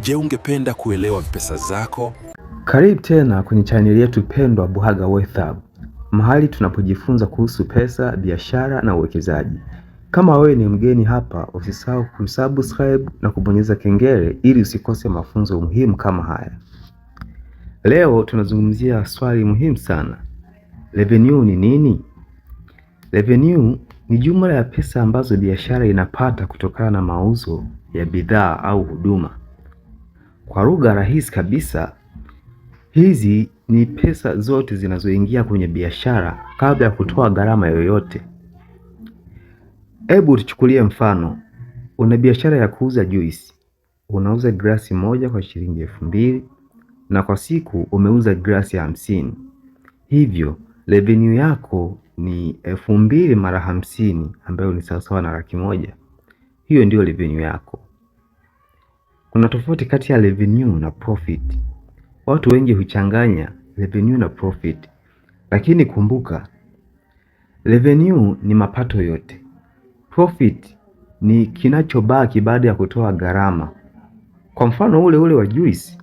Je, ungependa kuelewa pesa zako? Karibu tena kwenye chaneli yetu pendwa Buhaga Wealth Hub, mahali tunapojifunza kuhusu pesa, biashara na uwekezaji. Kama wewe ni mgeni hapa, usisahau kusubscribe na kubonyeza kengele ili usikose mafunzo muhimu kama haya. Leo tunazungumzia swali muhimu sana. Revenue ni nini? Revenue ni jumla ya pesa ambazo biashara inapata kutokana na mauzo ya bidhaa au huduma. Kwa lugha rahisi kabisa, hizi ni pesa zote zinazoingia kwenye biashara kabla ya kutoa gharama yoyote. Hebu tuchukulie mfano, una biashara ya kuuza juisi. Unauza glasi moja kwa shilingi 2,000 na kwa siku umeuza glasi 50. Hivyo revenue yako ni 2,000 mara 50 ambayo ni sawasawa na 100,000. Hiyo ndiyo revenue yako. Kuna tofauti kati ya revenue na profit. Watu wengi huchanganya revenue na profit, lakini kumbuka, revenue ni mapato yote. Profit ni kinachobaki baada ya kutoa gharama. Kwa mfano ule ule wa juice,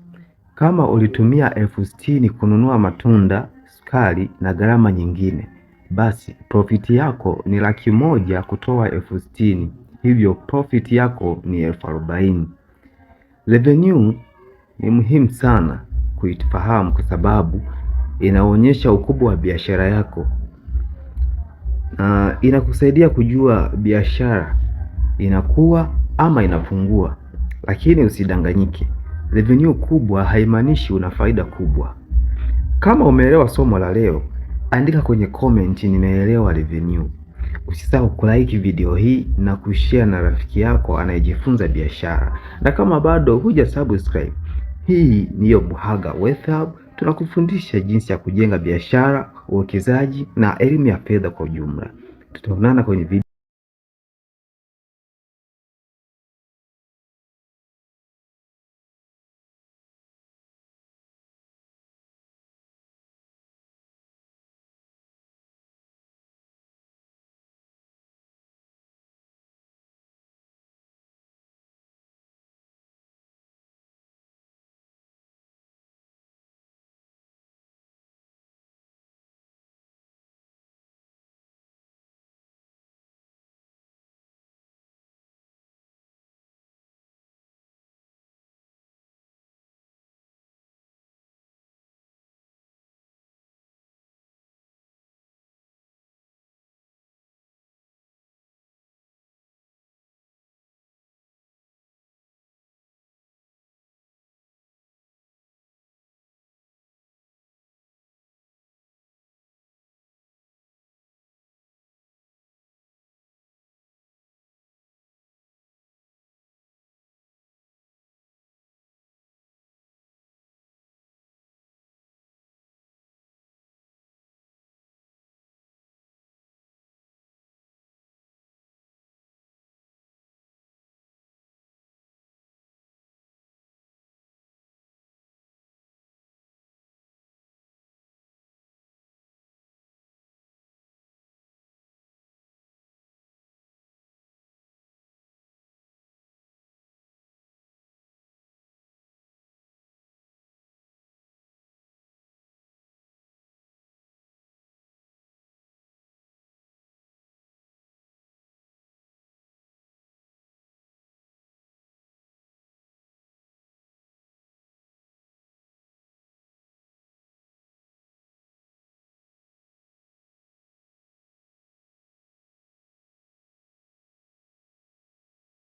kama ulitumia 60,000 kununua matunda, sukari na gharama nyingine, basi profit yako ni 100,000 kutoa 60,000, hivyo profit yako ni 40,000. Revenue ni muhimu sana kuifahamu kwa sababu inaonyesha ukubwa wa biashara yako na inakusaidia kujua biashara inakuwa ama inapungua. Lakini usidanganyike, revenue kubwa haimaanishi una faida kubwa. Kama umeelewa somo la leo, andika kwenye comment nimeelewa revenue. Usisahau kulike video hii na kushare na rafiki yako anayejifunza biashara, na kama bado huja subscribe, hii ndiyo Buhaga Wealth Hub, tunakufundisha jinsi ya kujenga biashara, uwekezaji na elimu ya fedha kwa ujumla. Tutaonana kwenye video.